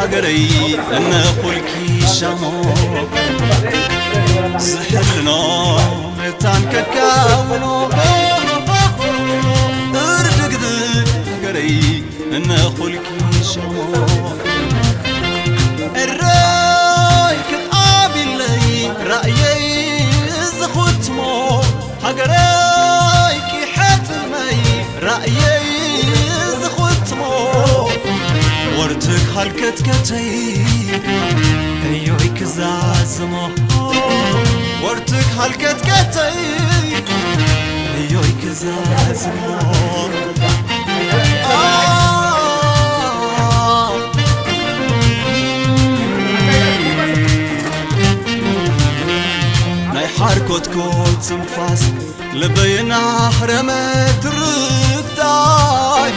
ሃገረይ እነ ኩልኪ ሻሞ ዝሕልኖ መታን ከካውኖ እርድግድግ ሃገረይ እነ ኩልኪ ሻሞ እረይ ክጣቢለይ ራእየይ ዝኹትሞ ሃገረይ ቂሐ ጥልመይ ራእየይ ዝኹትሞ ወርትግ ሃልከትከተይ እዮይ ክዛዝሞ ወርትግ ሃልከትከተይ እዮይ ክዛዝሞ ናይ ሓርኮትኮት ትንፋስ ልበይና ሕረመት ርታይ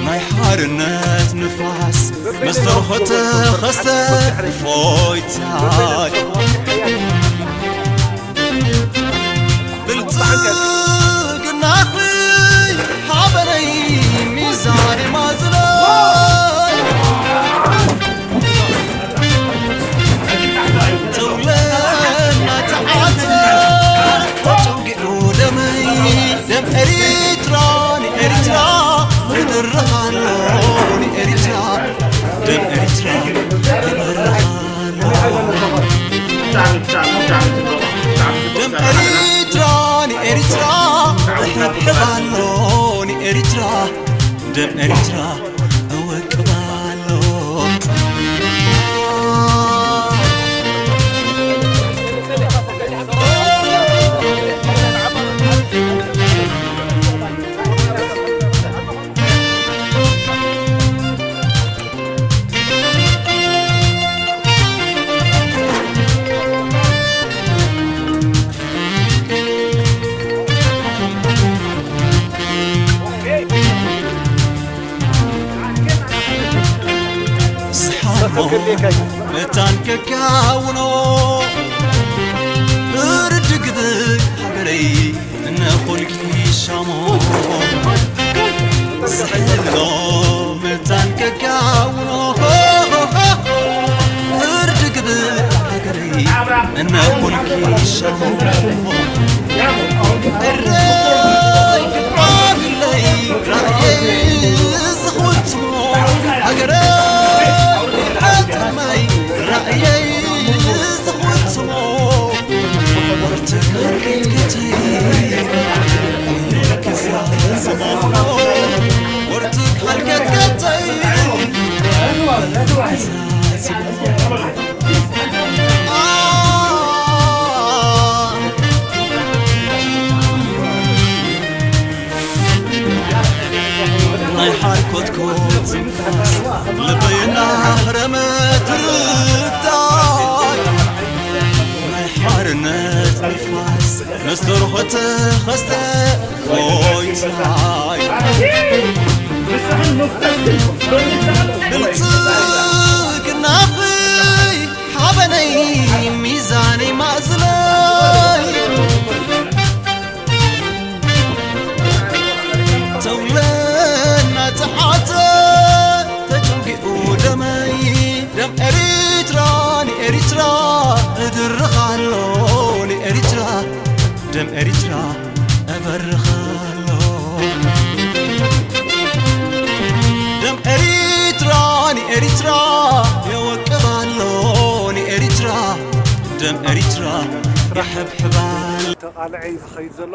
ናይ ሓርነት ንፋስ መስተርሆተ ኸስተ ፎይታይ ብልጽግናኺ ሓበነይ ሚዛን ማዝነይ ተውለና ተዓተ ተጨንጊዑ ደመይ ደም ኤሪትራ ንኤሪትራ ክድርኽ ኣሎ ንኤሪትራ ደም ኤሪትራ ክድርኽ ኣሎ ደም ኤሪትራ ንኤሪትራ እሕብሕብ ኣሎ ንኤሪትራ ደም ኤሪትራ እወቅብ ኣሎ ስሓሞ መታን ከካውኖ እርድግድግ ሃገረይ እነ ኹልኪ ሻሞ ስሕሎ መታን ከካውኖ እርድግድግ ሃገረይ እነ ኹልኪ ሻሞ እረይ ክጣብለይ ራእየይ ዝኹትሞ ሃገረይ ዓተመይ ራእየይ ዝኹትሞ ወርትግ ሃልከትከተይ ወርትግ ሃልከትከተይ ናይ ሓርኮትኮት ትንፋስ ልበይና ረመት ርታይ ናይ ሓርነት ንፋስ መስተርሆተ ኸስተ ሆይታይ ብልጽግናኺ ሓበነይ ሚዛነይ ማእዝነይ ተውለና ተሓተ ተጨንጊኡ ደመይ ደም ኤሪትራ ንኤሪትራ እድርኽ ኣሎ ንኤሪትራ ደም ኤሪትራ እበርኽ ኣሎ ደም ኤሪትራ ንኤሪትራ የወቅብ ኣሎ ንኤሪትራ ደም ኤሪትራ ይሕብሕባል ተቓልዐ እዩ ዝኸይድ ዘሎ።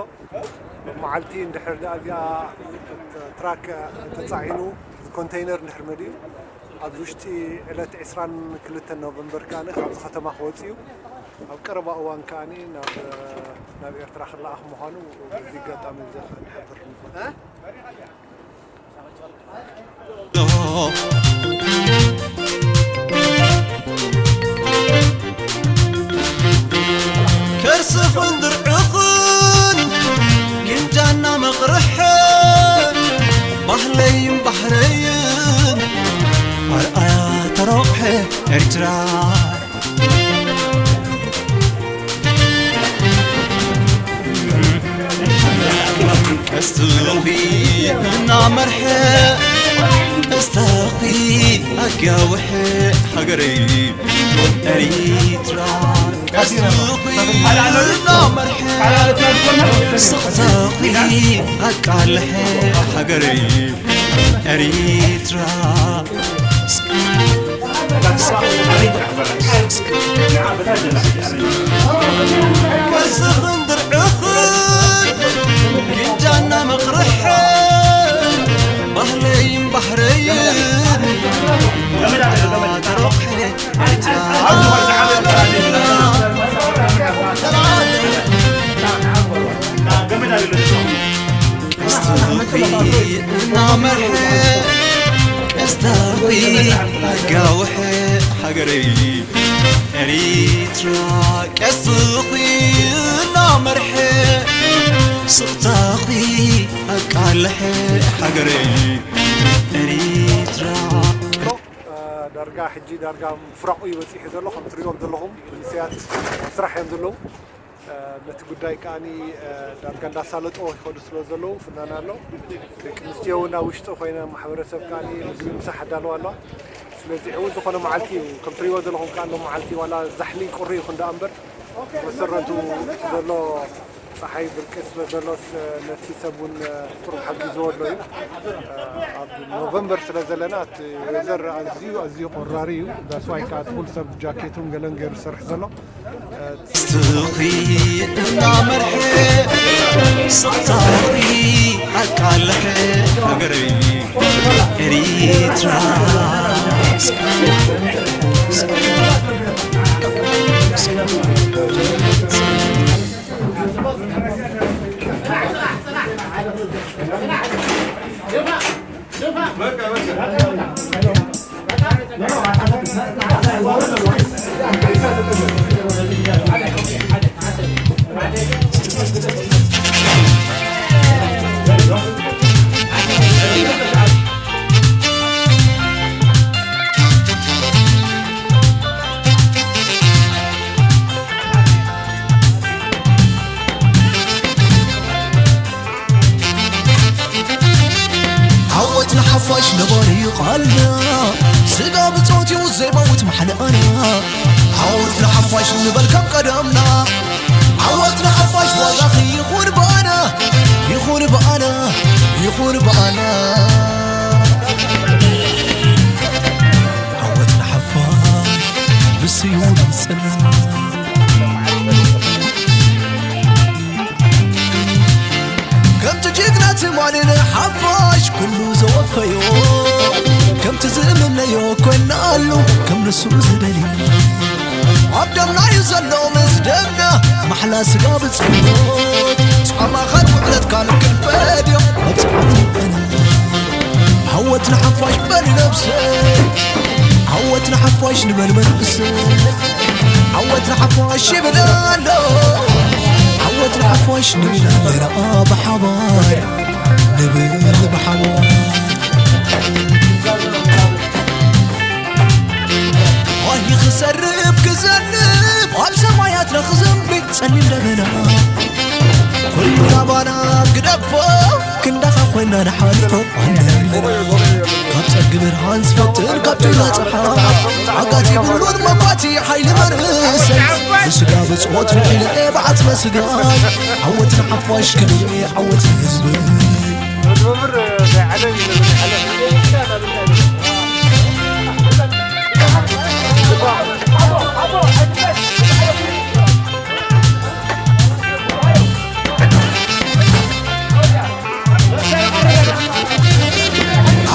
መዓልቲ እንድሕር ደኣ እዚኣ ትራክ ተጻዒኑ ኮንተይነር እንድሕር መዲኡ ኣብዚ ውሽጢ ዕለት ዕስራን ክልተን ኖቨምበር ከኣ ካብዚ ከተማ ክወጽእ እዩ። ኣብ ቀረባ እዋን ከኣ ናብ ናብ ኤርትራ ክለኣኽ ምዃኑ በዚ ኣጋጣሚ እዚ ክንሕብር ንፈቱ። ከርስኽን ድርዕኽን ግምጃና መቕርሐ ባህለይን ባሕረይን ኣርኣያ ተሮቕሐ ኤርትራ ቀስቲ ሎሚ እናመርሐ ኣስታኺ ኣጋውሕ ሃገረይ ኤሪትራ፣ ቀስኺ እናመርሐ ስቕታኺ ኣቃልሐ ሃገረይ ኤሪትራ። ቀስኽን ድርዕኽን ግንጃና መቕርሐ ባህለይን ባሕረይን ቀስታኺ እናመርሐ ቀስታኺ ኣጋውሐ ሃገረይ ኤሪትራ፣ ቀስታኺ እናመርሐ ስቕታኺ ኣቃልሐ ሃገረይ ኤሪትራ። ዳርጋ ሕጂ ዳርጋ ፍራቑ እዩ በፂሑ ዘሎ። ከም ትሪኦም ዘለኹም መንእሰያት ኣብ ስራሕ እዮም ዘለዉ። ነቲ ጉዳይ ከኣኒ ዳርጋ እንዳሳለጦ ይኸዱ ስለ ዘለዉ ፍናን ኣሎ። ደቂ ኣንስትዮ እውን ኣብ ውሽጢ ኮይነ ማሕበረሰብ ከኣኒ ምግቢ ምሳሕ ኣዳለዋ ኣለዋ። ስለዚ ዕዉት ዝኾነ መዓልቲ እዩ። ከም ትሪእዎ ዘለኹም ከኣ ሎም መዓልቲ ዋላ ዛሕሊ ቁሪ ይኹን ደኣ እምበር መሰረቱ እቲ ዘሎ ጸሓይ ብርቂ ስለ ዘሎስ ነቲ ሰብ እውን ቁሩብ ሓጊዝዎ ኣሎ እዩ። ኣብ ኖቨምበር ስለ ዘለና እቲ ዌዘር ኣዝዩ ኣዝዩ ቆራሪ እዩ። ዳስዋይ ከዓ እቲ ኩሉ ሰብ ጃኬቱን ገለን ገይሩ ዝሰርሕ ዘሎ። ስቱኺ እናመርሐ ስቕታኺ ኣቃልሐ ሃገረይ ኤሪትራ። ዓወት ንሓፋሽ ነባሪ ቃልና፣ ስጋ ብጾት እዩ ዘይመውት ማሕለኣና። ዓወት ንሓፋሽ ንበል ከም ቀደምና፣ ዓወት ንሓፋሽ ዋጋኺ ይኹን ብኣና፣ ይኹን ብኣና፣ ይኹን ብኣና። ዓወት ንሓፋሽ ምስዩ ድምፅና። ከምቲ ጅግና ትማሊ ንሓፋሽ ኩሉ ዘወፈዮ፣ ከምቲ ዝምነዮ ኮይናሉ ከም ንሱ ዝደልዮ። ኣብ ደምና እዩ ዘሎ ምስ ደምና ማሕላ ስጋ ብጸሎት፣ ጻማኻን ውዕለትካን ክንፈድዮ መብጽዓት ይበል። ዓወት ንሓፋሽ በል ነብሰይ፣ ዓወት ንሓፋሽ ንበል መንእሰይ። ዓወት ንሓፋሽ ይብል ኣሎ፣ ዓወት ንሓፋሽ ንብል ኣለና ብሓባር፣ ንብል ብሓባር። ዋሂ ክሰርብ ክዘንብ ኣብ ሰማያትና ክዘንብ ጸሊም ደበና፣ ኩሉ ናባና ግደፎ፣ ክንዳኻ ኮይና ንሓልፎ ኣለና። ካብ ጸልጊ ብርሃን ዝፈትን ካብ ጨለማ ጸሓይ፣ ዓጋት የብሉን መባቲ ሓይሊ መንእሰይ፣ ብስጋ ብጾት ውዒለ ብዓጽመ ስጋይ፣ ዓወት ንሓፋሽ ክብል ዓወት ንህዝበይ።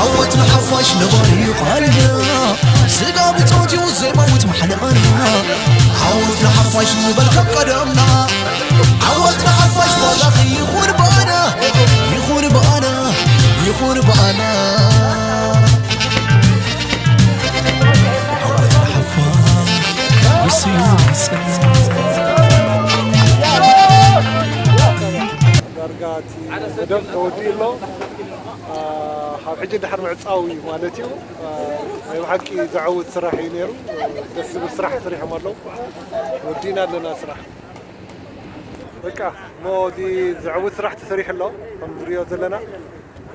ዓወት ንሓፋሽ ነባሪ ቃልና፣ ስጋ ብጾት እዩ ዘይመውት ማሕለኣና። ዓወት ንሓፋሽ ንበል ከም ቀደምና፣ ዓወት ንሓፋሽ ዋጋኺ ይኹን ብኣና፣ ይኹን ብኣና፣ ይኹን ብኣና። ዓወት ንሓፋሽ ምስዩ ይጸንሕ። ዳርጋ እቲ መደብ ተወዲኡ ኣሎ። አ፣ ካብ ሕጂ ድሓር ምዕጻው እዩ ማለት እዩ። አ፣ ናይ ብሓቂ ዘዐውት ስራሕ እዩ ነይሩ። ደስ ዝብል ስራሕ ሰሪሖም ኣለዉ። ወዲእና ኣለና ስራሕ። በቃ፣ እሞ እዚ ዘዐውት ስራሕ ተሰሪሑ ኣሎ፣ ከም ንሪኦ ዘለና።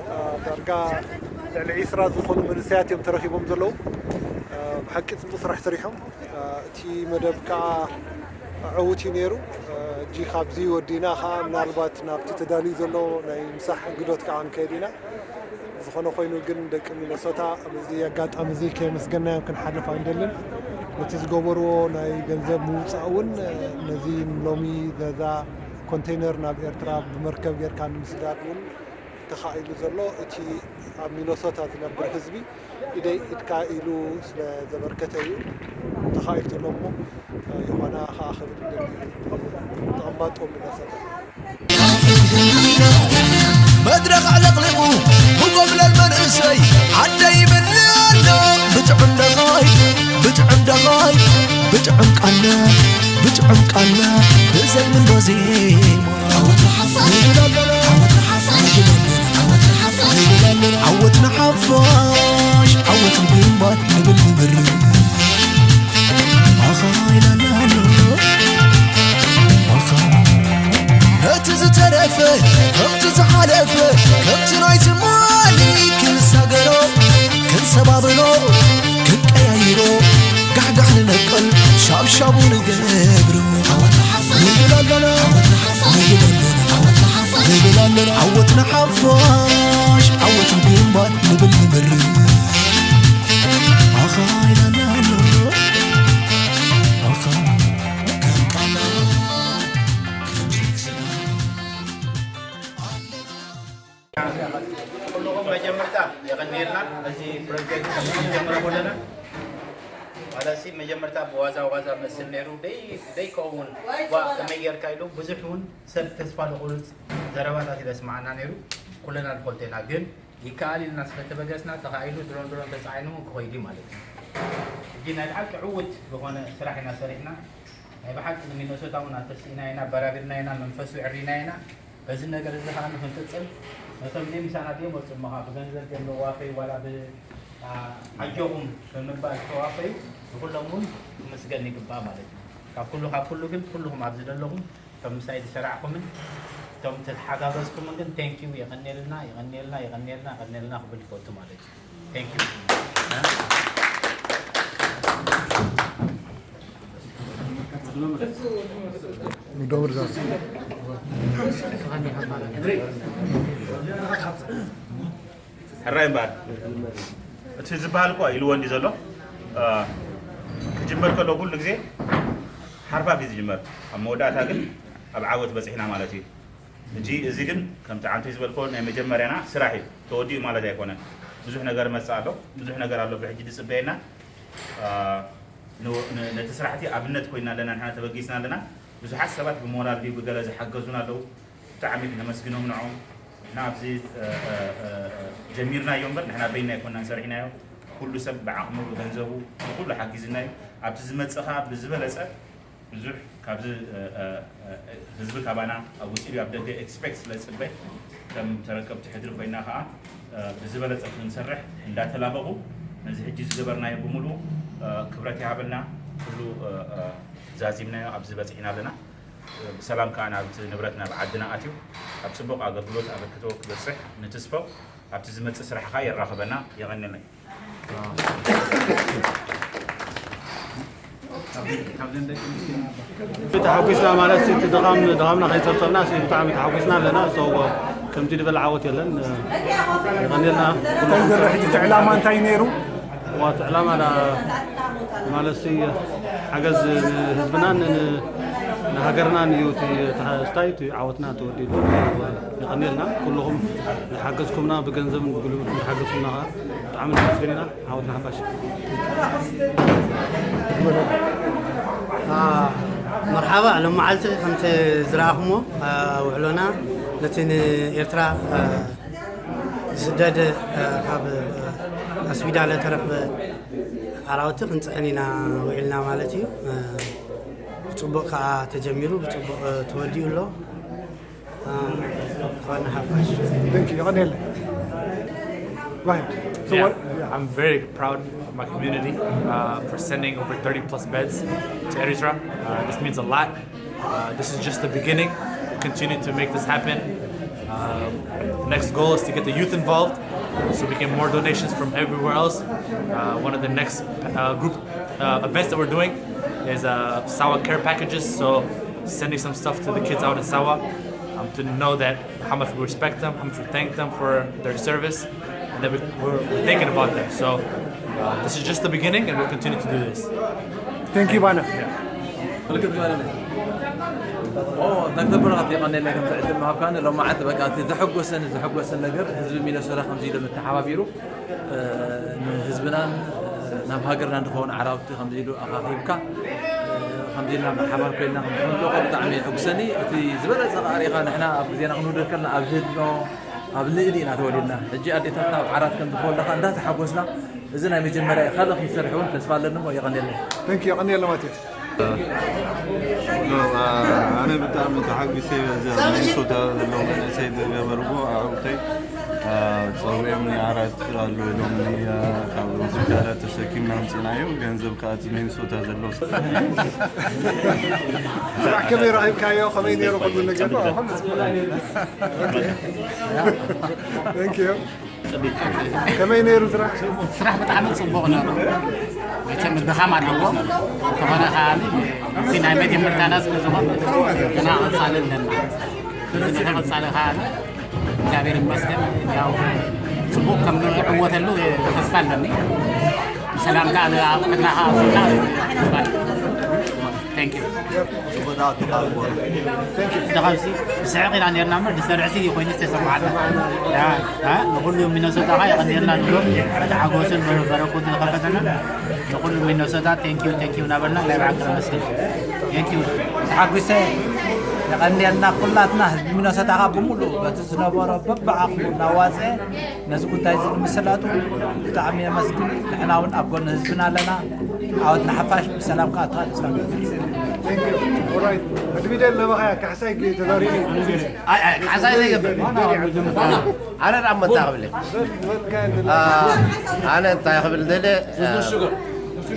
አ፣ ዳርጋ ልዕሊ ዒስራ ዝኾኑ መንእሰያት እዮም ተረኺቦም ዘለዉ። ብሓቂ ጽቡቕ ስራሕ ሰሪሖም። እቲ መደብ ከዓ ዕዉት እዩ ነይሩ። ሕጂ ካብዚ ወዲና ከዓ ምናልባት ናብቲ ተዳልዩ ዘሎ ናይ ምሳሕ እንግዶት ከዓ ክንከይድ ኢና። ዝኾነ ኮይኑ ግን ደቂ ሚነሶታ በዚ ኣጋጣሚ እዚ ከየመስገናዮም ክንሓልፍ ኣይንደልን። ነቲ ዝገበርዎ ናይ ገንዘብ ምውፃእ እውን ነዚ ሎሚ ዘዛ ኮንቴይነር ናብ ኤርትራ ብመርከብ ጌርካ ንምስዳድ እውን ተኻኢሉ ዘሎ እቲ ኣብ ሚነሶታ ዝነብር ህዝቢ ኢደይ ኢድካ ኢሉ ስለ ዘበርከተ እዩ ተኻኢሉ ዘሎ እሞ ዮሃና ኸዓ ክብል ይደሊ። ተቐማጦ ሚነሶታ። መድረኽ ኣዕለቕሊቑ ብጎብለል መንእሰይ ዓደይ ይብል ኣሎ። ብጥዑም ደኻይ ብጥዑም ደኻይ ብጥዑም ቃና ብጥዑም ቃና ብዘይ ምንዶ ዜማ ዓወት ንሓፋሽ ዓወት ንግንባር ንብል ንብር። ነቲ ዝተረፈ ከምቲ ዝሓለፈ ከምቲ ናይ ትማሊ ክንሳገሮ ክንሰባብሮ ክንቀያይሮ ጋሕጋሕ ንነቅል ሻብሻቡ ንገብሮ ንብል ኣለና ንብል ኣለና ዓወት ንሓፋሽ ዓወት ንግንባር ንብል ንብር ኣኻይላና ኣኻ ኩልኹም መጀመርታ የቐንየልና ነዚ ፕሮጀክት ክንጀምሮ ከለና ማለት ሲ መጀመርታ ብዋዛ ዋዛ መስል ነይሩ ደይከውን ዋ ከመይ ጌርካ ኢሉ ብዙሕ እውን ሰብ ተስፋ ዝቑርፅ ዘረባታት ይበስማዓና ነይሩ። ኩልና ንፈልጦ ኢና ግን ይከኣል ኢልና ስለተበገስና ተኻኢሉ ድሮን ድሮን ተፃዒኑ እውን ክኸይዱ ማለት እዩ። ሕጂ ናይ ብሓቂ ዕውት ዝኾነ ስራሕ ኢና ሰሪሕና። ናይ ብሓቂ ንሚነሶታ እውን ኣተስኢና ኢና፣ ኣበራቢርና ኢና፣ መንፈሱ ዕሪና ኢና። በዚ ነገር እዚ ከዓ ንክንቅፅል ነቶም ደይ ምሳና ደይ መፁ እሞ ከዓ ብገንዘብ ደይ መዋፈይ ዋላ ብዓጆኹም ብምባል ዝተዋፈዩ ንኩሎም እውን ክምስገን ይግባእ ማለት እዩ። ካብ ኩሉ ካብ ኩሉ ግን ኩልኹም ኣብዚ ዘለኹም እቶም ምሳይ ዝሰራዕኩምን እቶም ተተሓጋገዝኩምን ግን thank you የቐንየልና የቐንየልና የቐንየልና የቐንየልና ክብል ይፈቱ ማለት እዩ። Thank you። ሕራይ እምበኣር እቲ ዝበሃል እኳ ኢልዎ እንዲ ዘሎ ክጅመር ከሎ ኩሉ ግዜ ሓርፋፍ እዩ ዝጅመር ኣብ መወዳእታ ግን ኣብ ዓወት በፂሕና ማለት እዩ። ሕጂ እዚ ግን ከምቲ ዓንተይ ዝበልኮ ናይ መጀመርያና ስራሕ እዩ ተወዲኡ ማለት ኣይኮነን። ብዙሕ ነገር መፅእ ኣሎ ብዙሕ ነገር ኣሎ ብሕጂ ዝፅበየና። ነቲ ስራሕቲ ኣብነት ኮይና ኣለና ንሕና ተበጊስና ኣለና። ብዙሓት ሰባት ብሞራል ድዩ ብገለ ዝሓገዙና ኣለዉ። ብጣዕሚ ክነመስግኖም ንዖም ንሕና ኣብዚ ጀሚርናዮ እምበር ንሕና በይና ኣይኮናን ሰሪሕናዮ። ኩሉ ሰብ ብዓቕሙ ብገንዘቡ ብኩሉ ሓጊዝና እዩ። ኣብቲ ዝመፅእ ከዓ ብዝበለፀ ብዙሕ ካብዚ ህዝቢ ካባና ኣብ ውሽጢ ድዩ ኣብ ደገ expect ስለ ዝፅበ ከም ተረከብቲ ሕድሪ ኮይና ከዓ ብዝበለፀ ክንሰርሕ እንዳተላበቑ ነዚ ሕጂ ዝገበርናዮ ብምሉኡ ክብረት ይሃበልና። ኩሉ ዛዚምናዮ ኣብዚ በፂሕና ኣለና። ብሰላም ከዓ ናብቲ ንብረት ናብ ዓድና ኣትዩ ኣብ ፅቡቕ ኣገልግሎት ኣበርክቶ ክበፅሕ ንትስፎ። ኣብቲ ዝመፅእ ስራሕ ከዓ የራኽበና። የቐንየለይ። ተሓጒስና ማለት እቲ ድኻም ድኻምና ከይፀብፀብና ብጣዕሚ ተሓጒስና ኣለና። ከምቲ ዝበለ ዓወት የለን። የቐንየልና። እቲ ዕላማ እንታይ ነይሩ? ዋት ዕላማ ማለት ሓገዝ ንህዝብናን ንሃገርናን እዩ። እቲ ስታይ ዓወትና ተወዲሉ። የቐንየልና ኩልኹም ዝሓገዝኩምና ብገንዘብን ብጉልበትን ዝሓገዝኩምና ከዓ ብጣዕሚ ነመስግን ኢና። ዓወት ንሓፋሽ። መርሓባ ሎም መዓልቲ ከምቲ ዝረኣኹሞ ውዕሎና ነቲ ንኤርትራ ዝስደድ ካብ ኣስቢዳ ለተረኽበ ኣራውቲ ክንፅዕን ኢና ውዒልና ማለት እዩ። ብፅቡቕ ከዓ ተጀሚሩ ብፅቡቕ ተወዲኡ ኣሎ። Thank you. Go ahead. So yeah, what, yeah. I'm very proud of my community uh, for sending over thirty plus beds to Eritrea. Uh, this means a lot. Uh, this is just the beginning. We'll continue to make this happen. Um, the next goal is to get the youth involved. So we get more donations from everywhere else. Uh, one of the next uh, group uh, events that we're doing is uh, Sawa care packages. So sending some stuff to the kids out in Sawa um, to know that how much we respect them, how much we thank them for their service, and that we, we're, we're thinking about them. So uh, this is just the beginning, and we'll continue to do this. Thank you, Bana. ዳክተር ብርሃት የቐነለ ከም ዕድል ምሃብካኒ ሎማዓንቲ በቃ እቲ ዘሐጎሰኒ ዘሐጎሰኒ ነገር ህዝቢ ሚነሶታ ከምዚ ኢሉ ምተሓባቢሩ ንህዝብናን ናብ ሃገርና ንኸውን ዓራውቲ ከምዚ ኢሉ ኣኻኺብካ ከምዚ ኢልና ብሓባር ኮይንና ከምዝመለኾ ብጣዕሚ የሐጉሰኒ። እቲ ዝበለፀ ቃሪኻ ንሕና ኣብ ግዜና ክንውደድ ከለና ኣብ ህድኖ ኣብ ልእሊ ኢና ተወሊድና። ሕጂ ኣዴታትና ኣብ ዓራት ከም ዝኸወለኻ እንዳተሓጎስና እዚ ናይ መጀመርያ እዩ። ካልእ ክንሰርሕ እውን ተስፋ ኣለኒ እሞ የቐንየለይ። Thank you. የቐንየለይ ማቴዎስ። ኣነ ብጣዕሚ ተሓጒሰ በዚ ኣብ ሚኒሶታ ዘለዉ መንእሰይ ዝገበርዎ ኣዕሩኽተይ ፀጉሪኦም ንዓራት ኣሎ ኢሎም ካብ ሆስፒታላት ተሰኪምና ኣምፅናዮ። ገንዘብ ከዓ እቲ ሚኒሶታ ዘሎ ስራሕ ከመይ ረኺብካዮ? ከመይ ነይሩ ኩሉ ነገር? ኩሉ ፅቡቅ። Thank you. ከመይ ነይሩ ስራሕ? ስራሕ ብጣዕሚ ፅቡቕ ነሩ። መቸም ድኻም ኣለዎ። እንተኾነ ከዓ እዚ ናይ መጀመርታና ስለ ዝኾነ ግና ቀፃሊ ኣለና። እዚ ቀፃሊ ከዓ እግዚኣብሔር ይመስገን። ያው ፅቡቕ ከም ንዕወተሉ ተስፋ ኣለኒ። ሰላምታ ንኣቕሕትና ከዓ ተስፋ ኣለኒ። Thank you. ደኻብሲ ስሕቕ ኢና ነርና እምበር ዝሰርሕሲ እዩ ኮይኑ ዝተሰማዓና። ንኹሉ ሚነሶታ ኸዓ የቐንየልና ንብሎ። እቲ ሓጎስን በረኮትን ዝኸፈተና ንኹሉ ሚነሶታ ቴንኪዩ ቴንኪዩ እናበልና ናይ ብሓቂ ነመስግን። ቴንኪዩ። ተሓጒሰ የቐንየልና ኩላትና ህዝቢ ሚነሶታ ኸዓ ብምሉእ በቲ ዝነበሮ በብዓቕሙ እናዋፀ ነዚ ጉዳይ እዚ ንምስላጡ ብጣዕሚ የመስግን። ንሕና እውን ኣብ ጎኒ ህዝብና ኣለና። ዓወት ንሓፋሽ። ብሰላም ከዓ ተቓ ተስፋ Alright. Hadi bir de lava kaya kahsay ki tadari. ካሕሳይ ዘይገብር ኣነ ዳ መታ ክብል ኣነ እንታይ ክብል ደለ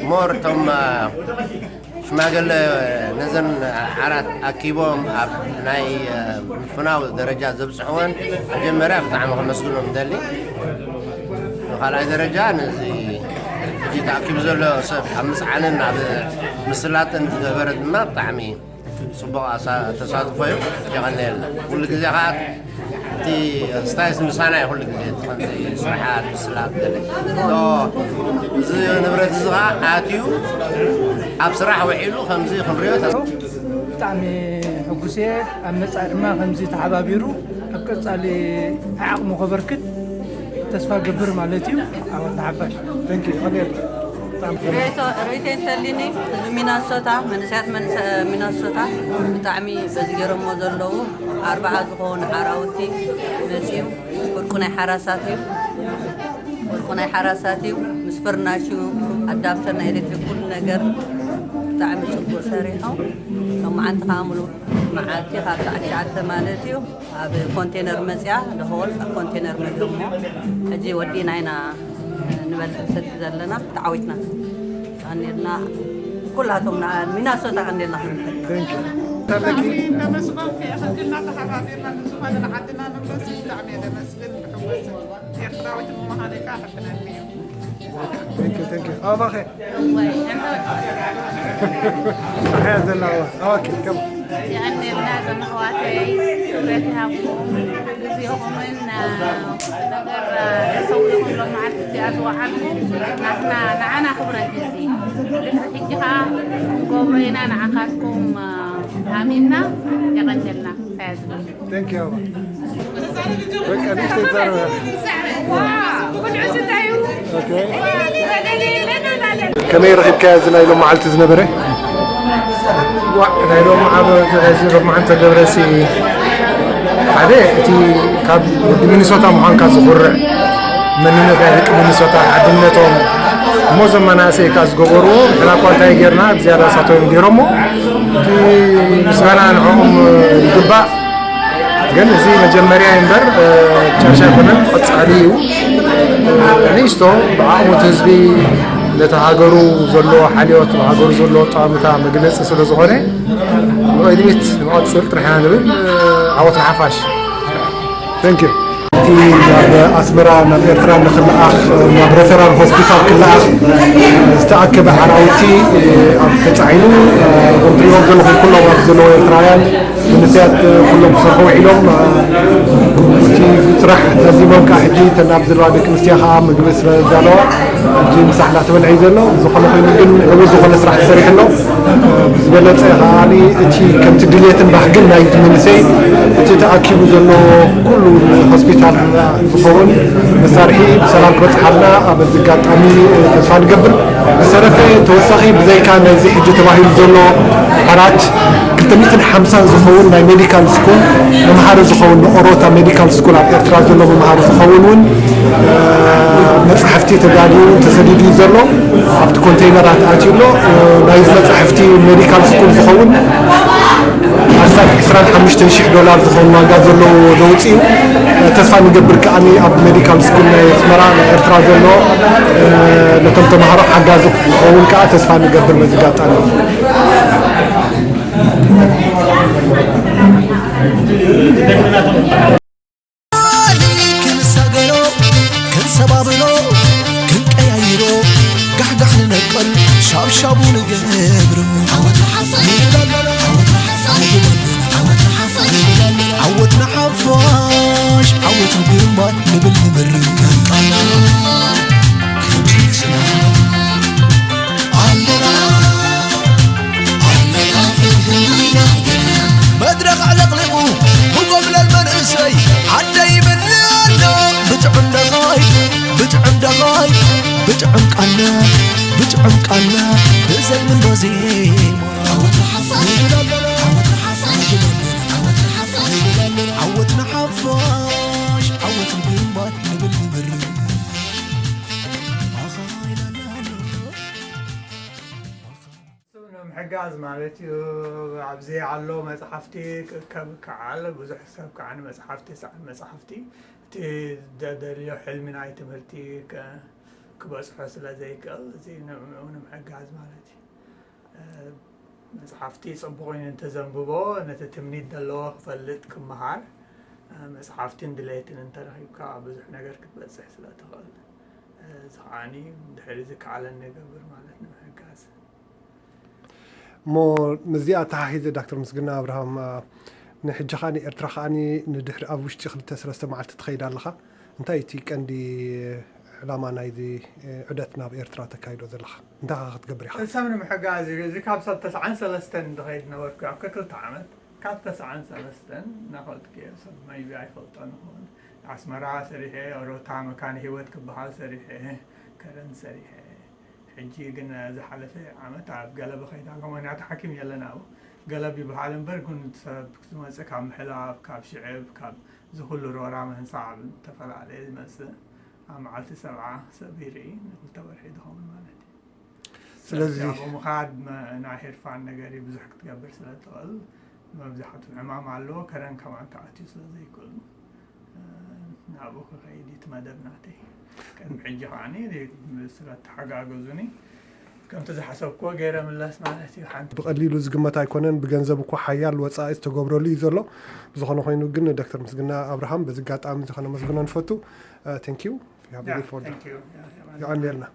ሞር እቶም ሽማገለ ነዘን ዓራት ኣኪቦም ኣብ ናይ ምፍናው ደረጃ ዘብፅሕወን መጀመርያ ብጣዕሚ ከመስግኖም ደሊ። ካልኣይ ደረጃ ነዚ ሕጂ ተኣኪቡ ዘሎ ሰብ ኣብ ምፅዓንን ኣብ ምስላጥን ዝገበረ ድማ ብጣዕሚ ፅቡቕ ተሳትፎ እዩ። የቐንየልና። ኩሉ ግዜ ከዓ እቲ ስታይስ ምሳና እዩ። ኩሉ ግዜ እቲ ከምዚ ስራሓት ምስላጥ ገለ እዚ ንብረት እዚ ከዓ ኣትዩ ኣብ ስራሕ ውዒሉ ከምዚ ክንሪኦ ተስ ብጣዕሚ ሕጉስ እየ። ኣብ መፃኢ ድማ ከምዚ ተሓባቢሩ ኣብ ቀፃሊ ዓቕሙ ከበርክት ተስፋ ገብር ማለት እዩ። ዓወት ንሓፋሽ። Thank you. Hadi. ርእይቶ ርእይቶ እንተሊኒ ህዝቢ ሚናሶታ መንእሰያት መንሰ- ሚናሶታ ብጣዕሚ በዚ ገይሮሞ ዘለዉ ኣርባዓ ዝኾኑ ሓራውቲ መፅዩ ፍርቁ ናይ ሓራሳት እዩ። ፍርቁ ናይ ሓራሳት እዩ። ምስ ፍርናሹ ኣዳፕተር ናይ ኤሌክትሪክ ኩሉ ነገር ብጣዕሚ ፅቡቅ ሰሪሖም። ሎማዓንቲ ከዓ ሙሉ መዓልቲ ካብ ሰዓት ትሽዓተ ማለት እዩ ኣብ ኮንቴነር መፅያ ደሆል ኣብ ኮንቴነር መፅዮሞ ሕጂ ወዲእና ኢና ንበልዕ ሰቲ ዘለና ተዓዊትና ቀኒልና ኩላቶም ሚናሶታ ቀኒልና ክንብል Thank you. Tarlaki. ተመስገን ከየኸግልና ተሓባቢርና ንዝኾነ ንዓድና ንብረስ ብጣዕሚ እየ ደመስግን ብሕጎስን ኤርትራዊት ብምዃነይ ከዓ ሕፍነኒ እዩ Thank you, thank you. ኣባኸ ሓያ ዘለዋ። Okay, come on. የቐንየልና እዞም ኣሕዋተይ ክብረት ይሃብኩም ግዜኹምን ነገር ተሰዊእኹም ሎም መዓልቲ እዚኣ ዝወዓልኩም ናትና ንዓና ክብረት እዩ እዚ ድሕሪ ሕጂ ከዓ ክንገብሮ ኢና ንዓኻትኩም ኣሚንና የቐንየልና ሳያዝብል Thank you. በቃ ንእሽተይ ዛረባ። ከመይ ረኺብካዮ እዚ ናይ ሎም መዓልቲ ዝነበረ? ዋዕ ናይ ሎም ዓመት እዚ ሎም መዓልቲ ተገብረሲ ሓደ እቲ ካብ ወዲ ሚኒሶታ ምዃንካ ዝኹርዕ መንነት ናይ ደቂ ሚኒሶታ ሓድነቶም እሞ እዞም መናእሰይ ከኣ ዝገበርዎ ንሕና እኳ እንታይ ጌርና ብዝያዳ እሳቶም ገይሮሞ እቲ ምስጋና ንዕኦም ይግባእ። ግን እዚ መጀመርያ እምበር ጨርሻ ኣይኮነን፣ ቀጻሊ እዩ። ንእሽቶ ብዓቕሙ እቲ ህዝቢ ነቲ ሃገሩ ዘለዎ ሓልዮት፣ ሃገሩ ዘለዎ ጠዋምታ መግለፂ ስለ ዝኾነ ንቕድሚት ንቐፅል ጥራሕ ኢና ንብል። ዓወት ንሓፋሽ። Thank you. እቲ ናብ ኣስመራ፣ ናብ ኤርትራ ንክለኣኽ፣ ናብ ሬፈራል ሆስፒታል ክለኣኽ ዝተኣከበ ዓራውቲ ኣብ ተጻዒኑ፣ ከም ትሪእዎም ዘለኹም ኩሎም ኣብ ዘለዉ ኤርትራውያን መንእሰያት ኩሎም ክሰርሑ ውዒሎም፣ እቲ ስራሕ ዛዚሞም ከዓ ሕጂ እተን ኣብ ዘለዋ ደቂ ኣንስትዮ ከዓ ምግቢ ስለ ዘዳለዋ ሕጂ ምሳሕ እናተበልዐ እዩ ዘሎ። ዝኾነ ኮይኑ ግን ዕዉት ዝኾነ ስራሕ ተሰሪሑ ኣሎ። ብዝበለጸ ከዓኒ እቲ ከምቲ ድልየትን ባህግን ናይቲ መንእሰይ እቲ ተኣኪቡ ዘሎ ኩሉ ንሆስፒታል ዝኸውን መሳርሒ ብሰላም ክበጽሓልና ኣብ እዚ ኣጋጣሚ ተስፋ ንገብር። ዝተረፈ ተወሳኺ ብዘይካ ናይዚ ሕጂ ተባሂሉ ዘሎ ዓራት ክልተ ሚእትን ሓምሳን ዝኸውን ናይ ሜዲካል ስኩል መምሃሪ ዝኸውን ንኦሮታ ሜዲካል ስኩል ኣብ ኤርትራ ዘሎ መምሃሪ ዝኸውን እውን መፅሓፍቲ ተዳልዩ ተሰዲዱ እዩ ዘሎ። ኣብቲ ኮንቴይነራት ኣትዩ ኣሎ። ናይዚ መፅሓፍቲ ሜዲካል ስኩል ዝኸውን ኣስታት ዕስራን ሓሙሽተን ሽሕ ዶላር ዝኸውን ዋጋ ዘለዎ ለውፂ እዩ። ተስፋ ንገብር ከዓኒ ኣብ ሜዲካል ስኩል ናይ ኣስመራ ናይ ኤርትራ ዘሎ ነቶም ተምሃሮ ሓጋዚ ክኸውን ከዓ ተስፋ ንገብር በዚ ኣጋጣሚ። ክንሳገሮ፣ ክንሰባብሮ፣ ክንቀያይሮ፣ ጋሕጋሕ ንነቅል፣ ሻብሻቡ ንገብሮ። ዓወት ንሓፋሽ፣ ዓወት ንሓፋሽ፣ ዓወት ንሓፋሽ፣ ዓወት ንሓፋሽ፣ ዓወት ንሓፋሽ፣ ዓወት ንግንባር ንብል ንብር። መድረኽ ኣዕለቕሊቑ ብጎብለል መንእሰይ ዓደይ ይብል ኣሎ። ብጥዑም ደኻይ፣ ብጥዑም ደኻይ፣ ብጥዑም ቃና፣ ብጥዑም ቃና፣ ብዘልምኖ ዜማ። ዓወት ንሓፋሽ፣ ዓወት ንሓፋሽ፣ ዓወት ንሓፋሽ፣ ዓወት ንሓፋሽ፣ ዓወት ንሓፋሽ፣ ዓወት ንግንባር ንብል ንብር። ስም ንምሕጋዝ ማለት እዩ። ኣብዚ ኣሎ መጽሓፍቲ ክእከብ ይከኣል። ብዙሕ ሰብ ከዓ ንመጽሓፍቲ፣ ሰኣን መጽሓፍቲ፣ እቲ ዘደልዮ ሕልሚ ናይ ትምህርቲ ከ-፣ ክበጽሖ ስለ ዘይክእል፣ እዚ ንዕኡ ንምሕጋዝ ማለት እዩ። እ፣ መጽሓፍቲ ጽቡቕ ኮይኑ እንተዘንብቦ፣ ነቲ ትምኒት ዘለዎ ክፈልጥ፣ ክመሃር፣ እ፣ መጽሓፍትን ድሌትን እንተረኺብካ፣ ብዙሕ ነገር ክትበጽሕ ስለ ትኽእል፣ እ፣ እዚ ከዓኒ ድሕሪ ዝከኣለኒ እገብር ማለት ንምሕጋዝ። እሞ ምስዚኣ ተሓሒዘ ዶክተር ምስግና ኣብርሃም፣ አ፣ ንሕጂ ከኣ ንኤርትራ ከኣ ንድሕሪ ኣብ ውሽጢ ክልተ ሰለስተ መዓልቲ ትኸይድ ኣለኻ። እንታይ እቲ ቀንዲ ዕላማ ናይዚ፣ እ፣ ዑደት ናብ ኤርትራ ተካይዶ ዘለኻ? እንታይ ከ ክትገብር ኢኻ? ሰብ ንምሕጋዝ እዩ። እዚ ካብ ሰብ ተስዓን ሰለስተን ዝኸይድ ነበርኩ፣ ኣብ ክልተ ዓመት። ካብ ተስዓን ሰለስተን እናኸድኩ እየ፣ ሰብ maybe ኣይፈልጦን ይኸውን። ኣስመራ ሰሪሐ፣ ኦሮታ መካነ ህይወት ክበሃል ሰሪሐ፣ ከረን ሰሪሐ። ሕጂ ግን ዝሓለፈ ዓመት ኣብ ገለብ እኸይድ ኣለኹ፣ ምኽንያቱ ሓኪም የለን ኣብኡ። ገለብ ይበሃል እምበር፣ ግን ሰብ ዝመጽእ ካብ ምሕላብ፣ ካብ ሽዕብ፣ ካብ እዚ ኩሉ ሮራ ምሕንሳብ ዝተፈላለየ ዝመጽእ፣ ኣብ መዓልቲ ሰብዓ ሰብ ይርኢ፣ ንክልተ ወርሒ ዝኸውን ማለት እዩ። ስለዚ ስለዚ ኣብኡ ምኻድ መ-፣ ናይ ሄርፋን ነገር እዩ፣ ብዙሕ ክትገብር ስለ ትኽእል፣ መብዛሕትኡ ዕማም ኣለዎ፣ ከረን ከማን ተኣትዩ ስለ ዘይክእሉ፣ እ፣ ናብኡ ክኸይድ እዩ እቲ መደብ ናተይ። ቅድሚ ሕጂ ከዓኒ ስለ ተሓጋገዙኒ፣ ከምቲ ዝሓሰብክዎ ገይረ ምለስ ማለት እዩ። ሓንቲ ብቐሊሉ ዝግመት ኣይኮነን። ብገንዘብ እኮ ሓያል ወጻኢ ዝተገብረሉ እዩ ዘሎ። ብዝኾነ ኮይኑ ግን ንዶክተር ምስግና ኣብርሃም በዚ ኣጋጣሚ እዚ ከነመስግኖ ንፈቱ። እ፣ thank you። Yeah, thank you። Yeah, yeah, የቐንየልና።